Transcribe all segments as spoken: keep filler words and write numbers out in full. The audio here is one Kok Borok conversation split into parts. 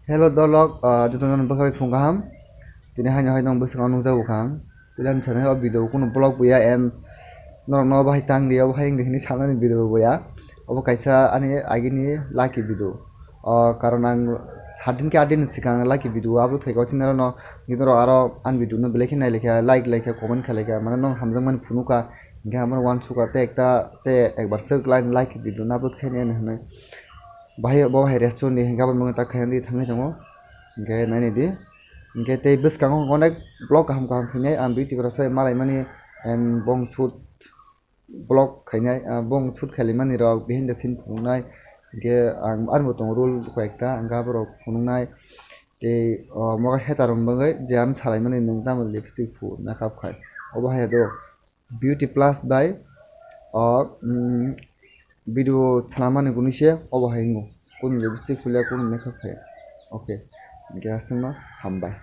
Hello dolok, ah, jotono bwkhak phung kaham. Tini haino hai nong bwskango nukjago kha ang. Puila ni sanai o video kunu vlog buya and norokno bahai tang rio, bahai wngdi hini sanani video buya. Obo kaisa ani agini lucky video. O karon ang saat din ki aat din swkang lucky video upload khaikha o channel no. Nini rok aro ani video no belai khe nailaikha, like laikha, comment khailaikha, mane nong hamjakmani phunukha. Hinkhe amo uansukha tei ekta tei ekbar swk like, like video no upload khainai hinwi. Bahai bo hai restaurant ni hinkhe abo mungwi tak khaina di thangwi tongo. Hinkhe nainai di. Hinkhe tei bwskango onek vlog kaham kaham phinai ang beauty rok sai malaimani, em, bong shoot vlog khainai, ah, bong shoot khailaimani rok behind the scene phunuknai. Hinkhe ang ani bo tongo role koi ekta, ang aborok phunuknai. Tei, oh, moga hater rok bagwi je ang salaimani nwng tamo lipstick phu makeup khai. Obo hai do. Beauty Plus bai o, mm, video sanamani gwnwi se obo hai wngo. Kunu lipstick phulia, kunu makeup khai. Okay. Hinkhe aswkno hambai.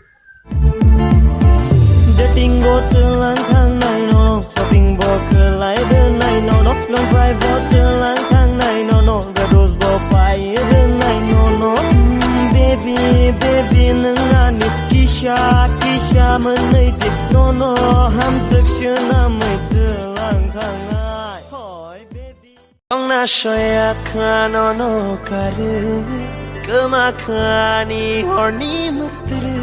Dating bo twlang thangnai no, shopping bo khwlai rwnai no, no, long drive bo twlang thangnai no, no, gados bo pai rwnai no, no. Mm, baby, baby, nwng ani kisa, kisa mwnwi di no, no, hamswk swnamwi twlang thangnai. Hoi, baby. Tongna soya khano no karwi, kwma khani horni mwtrwi,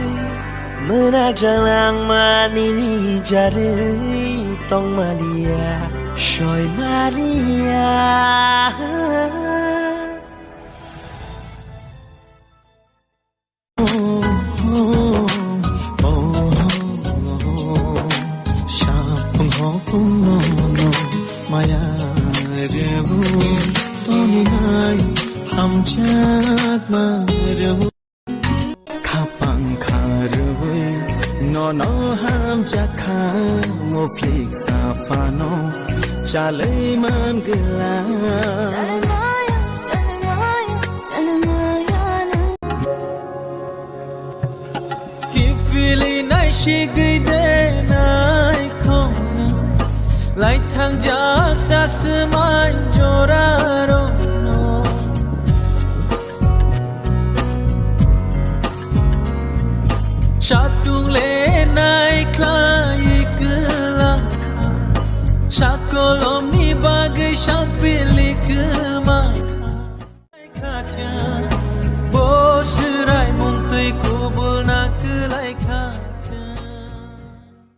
mwna jalangmani ni jarwi, tongmaliya, soimaliya. Sapung hokung no no maya rebu toni nai hamjak ma rebu. Khapang kharwi no no hamjak kha mo flik sapano chalai man gla. Kiphilwi naisigwi de naikhokno, lai thangjak sa swmai jorarokno. Satung le naikhlai kwlangkha, sakolomni